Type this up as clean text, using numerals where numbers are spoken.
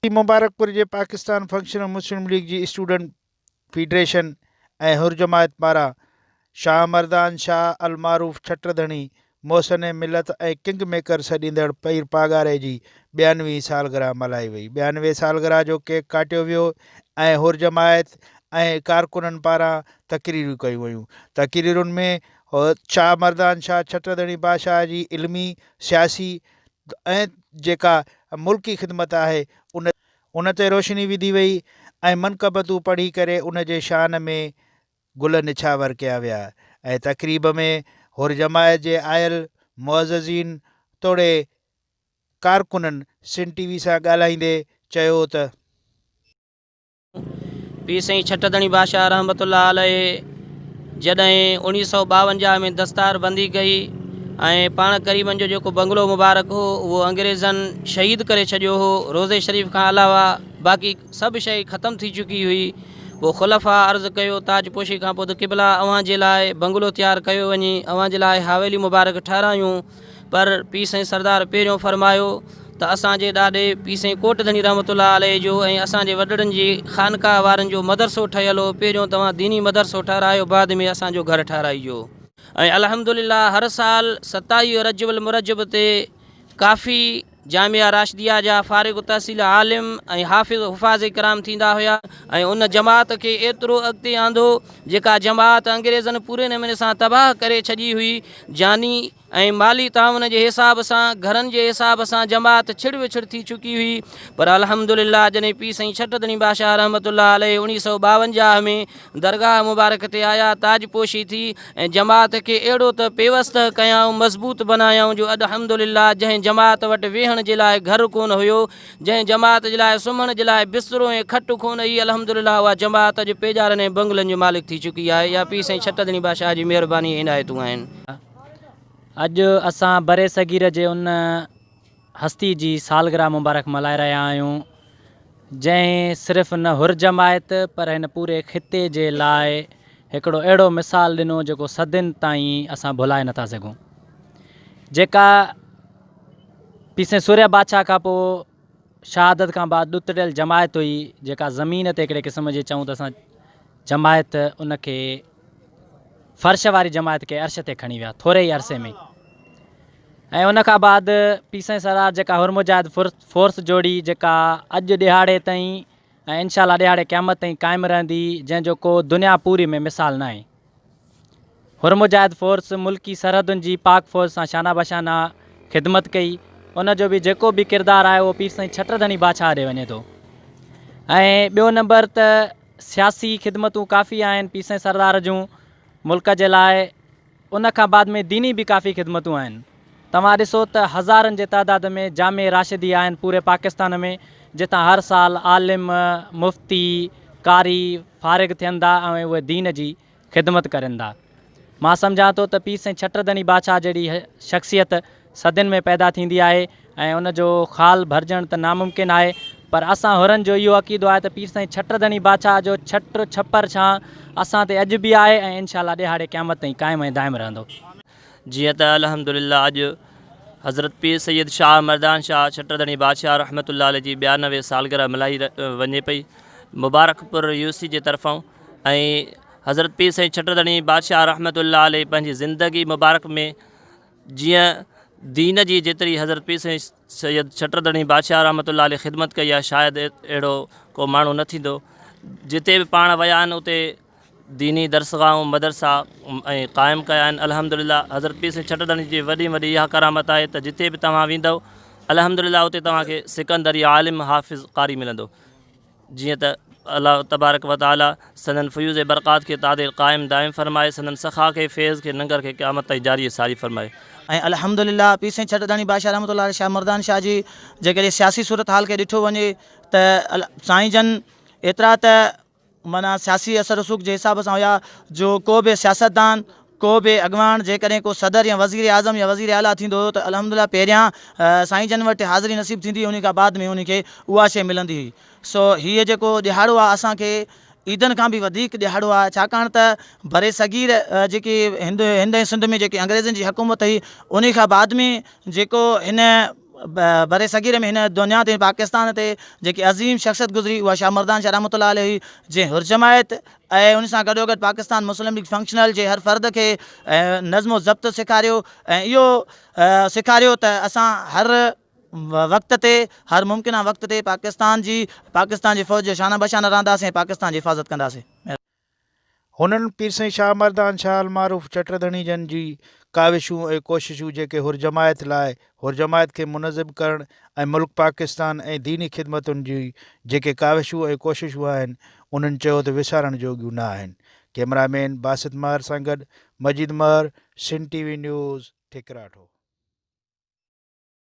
مبارڪپور جي پاڪستان فنڪشنل مسلم ليگ جي student federation ۽ Hur جماعت پاران شاهه مردان شاهه المعروف ڇٽ ڌڻي، محسن ملت ۽ ڪنگ ميڪر سڏيندڙ پير پاڳاري جي ٻيانوي سالگرهه ملهائي وئي. ٻيانوي سالگرهه جو ڪيڪ ڪاٽيو ويو ۽ حر جماعت ۽ ڪارڪنن پاران تقريرون ڪيون ويون. تقريرن ۾ شاهه مردان شاهه ڇٽ ڌڻي بادشاهه جي علمي، سياسي ۽ جيڪا ملڪي خدمت آهي ان ان تي روشني وڌي وئي ۽ منقبتون پڙهي ڪري ان جي شان ۾ گل نڇاور ڪيا ويا ۽ تقريب ۾ حر جماعت جي آيل معززين توڙي ڪارڪنن سن ٽي وي سان ڳالهائيندي چيو ته. پير سائين ڇٽ ڌڻي بادشاهه رحمة الله عليه جڏهن اوڻيهه سئو ٻاونجاهه ۾ دستار بندي ڪئي ۽ پاڻ ڪريمن جو جيڪو بنگلو مبارڪ هو اهو انگريزن شهيد ڪري ڇڏيو هو روضي شريف کان علاوه باقي سڀ شيء ختم ٿي چڪي هئي پوء خلفاء عرض ڪيو تاج پوشي کان پوء ته قبلا اوهان جي لاء بنگلو تيار ڪيو وڃي اوهان جي لاء حاويلي مبارڪ ٺهرايون پر پير سائين سردار پهريون فرمايو ته اسان جي ڏاڏي پير سائين ڪوٽ ڌڻي رحمة الله عليه جو ۽ اسان جي وڏڙن جي خانقاهه وارن جو مدرسو ٺهيل هو پهريون توهان ديني مدرسو ٺهرايو بعد ۾ اسان جو گهر ٺهرائجو. ۽ الحمدلله هر سال ستاويهه رجب المرجب تي ڪافي جامعه راشديه جا فارغ التحصيل عالم ۽ حافظ حفاظ ڪرام ٿيندا هيا ۽ ان جماعت کي ايترو اڳتي آندو جيڪا جماعت انگريزن پوري نموني سان تباهه ڪري ڇڏي هئي جاني ۽ مالي تعاون جي حساب سان گهرن جي حساب سان جماعت ڇڙ وڇڙ ٿي چڪي هئي پر الحمدلله جڏهن پير سائين ڇٽ ڌڻي بادشاهه رحمة الله عليه اوڻيهه سئو ٻاونجاهه ۾ درگاهه مبارڪ تي آيا تاج پوشي ٿي ۽ جماعت کي اهڙو ته پيوسته ڪيائون مضبوط بنايائون جو الحمدلله جنهن جماعت وٽ ويهڻ جي لاء گهر ڪونه هيو جنهن جماعت جي لاء سمهڻ جي لاء بسترو ۽ کٽ ڪونه هئي الحمدلله اها جماعت اڄ پيڄارن ۽ بنگلن جو مالڪ ٿي چڪي آهي اها پير سائين ڇٽ ڌڻي بادشاهه جي مهرباني ۽ عنايتون آهن. اڄ اسان برصغير جي ان هستي جي سالگرهه مبارڪ ملهائي رهيا آهيون جنهن صرف نه حر جماعت پر هن پوري خطي جي لاء هڪڙو اهڙو مثال ڏنو جيڪو صدين تائين اسان ڀلائي نٿا سگهون جيڪا پير سائين سورهيه بادشاهه کان پوء شهادت کان بعد ڏتڙيل جماعت هئي جيڪا زمين تي هڪڙي قسم جي چئون ته اسان جماعت ان کي فرش واري جماعت کي عرش تي کڻي ويا ٿوري ئي عرصي ۾ ۽ ان کان بعد پير سائين سردار جيڪا حر مجاهد فورس جوڙي جيڪا اڄ ڏهاڙي تائين ۽ انشاء الله ڏهاڙي قيامت تائين قائم رهندي جنهن جو ڪو دنيا پوري ۾ مثال ناهي حر مجاهد فورس ملڪي سرحدن جي پاڪ فوج سان شانه بشانه خدمت ڪئي ان جو به جيڪو به ڪردار آهي اهو پير سائين ڇٽر ڌڻي بادشاهه ڏي وڃي ٿو ۽ ٻيو نمبر ته سياسي خدمتون ڪافي آهن پير سائين سردار جون ملڪ جي لاء ان کان بعد ۾ ديني به ڪافي خدمتون آهن. توهان ڏسو ته هزارن جي تعداد ۾ جامع راشدي آهن پوري پاڪستان ۾ جتان هر سال عالم، مفتي، قاري فارغ ٿين ٿا ۽ اهي دين جي خدمت ڪرين ٿا. مان سمجهان ٿو ته پير سائين ڇٽر ڌڻي بادشاهه جهڙي شخصيت صدين ۾ پيدا ٿيندي آهي ۽ ان جو خال ڀرجڻ ته ناممڪن آهي پر اسان حرن جو اهو عقيدو آهي ته پير سائين ڇٽر ڌڻي بادشاهه جو ڇٽر ڇپر ڇانء اسان تي اڄ به آهي ۽ انشاء الله ڏهاڙي قيامت تائين قائم ۽ دائم رهندو. جيئن ته الحمد لله اڄ حضرت پير سيد شاهه مردان شاهه ڇٽر ڌڻي بادشاهه رحمة الله عليه جي ٻيانوي سالگرهه ملهائي وڃي پئي مبارڪپور يو سي جي طرفان ۽ حضرت پير سائين ڇٽر ڌڻي بادشاهه رحمة الله عليه پنهنجي زندگي مبارڪ ۾ جيئن دين جي جيتري حضرت پير سائين سيد ڇٽر ڌڻي بادشاهه رحمة الله عليه خدمت ڪئي آهي شايد اهڙو ڪو ماڻهو نه ٿيندو جتي به پاڻ ويا آهن اتي ديني درسگاهون مدرسا ۽ قائم ڪيا آهن الحمد لله حضرت پير سائين ڇٽر ڌڻي جي وڏي ۾ وڏي اها ڪرامت آهي ته جتي به توهان ويندؤ الحمد لله اتي توهان کي سڪندري عالم حافظ قاري ملندو جيئن ته الله تبارڪ و تعالي سندن فيوض برڪات کي تادير قائم دائم فرمائي، سندن سخا کي، فيض کي، ننگر کي قيامت تائين جاري ۽ ساري فرمائي. ۽ الحمد لله پير سائين ڇٽ ڌڻي بادشاهه رحمة الله عليه شاهه مردان شاهه جي جيڪڏهن سياسي صورتحال کي ڏٺو وڃي ته سائين جن ايترا ته معنيٰ سياسي اثر رسوخ جي حساب سان هيا جو ڪو به سياستدان ڪو به اڳواڻ جيڪڏهن ڪو صدر يا وزير اعظم يا وزير اعليٰ ٿيندو هيو ته الحمد لله پهريان سائين جن وٽ حاضري نصيب ٿيندي هئي انهي کان بعد ۾ انهي کي اها شيء ملندي هئي سو هيء جيڪو ڏهاڙو آهي اسان کي عيدن کان به وڌيڪ ڏهاڙو آهي ڇاڪاڻ ته برصغير جيڪي هند هند ۽ سنڌ ۾ جيڪي انگريزن جي حڪومت هئي انهي کان بعد ۾ جيڪو هن برصغير ۾ هن دنيا تي پاڪستان تي جيڪي عظيم شخصيت گذري اها شاهه مردان شاهه رحمة الله عليه هئي جنهن حر جماعت ۽ ان سان گڏوگڏ پاڪستان مسلم ليگ فنڪشنل جي هر فرد کي نظم و ضبط سيکاريو ۽ اهو سيکاريو ته اسان هر وقت تي هر ممڪنه وقت تي پاڪستان جي پاڪستان جي فوج جو شانه بشانه رهنداسين ۽ پاڪستان جي حفاظت ڪنداسين. هنن پير سائين شاهه مردان شاهه المعروف چٽ ڌڻي جن جي ڪاوشون ۽ ڪوششون جيڪي حر جماعت لاء حر جماعت کي منظم ڪرڻ ۽ ملڪ پاڪستان ۽ ديني خدمتن جي جيڪي ڪاوشون ۽ ڪوششون آهن انهن چيو ته وسارڻ جوڳيون نه آهن. ڪئميرا مين باسط مهر سان گڏ Majeed Mehar, Sindh T V news, Thikratho.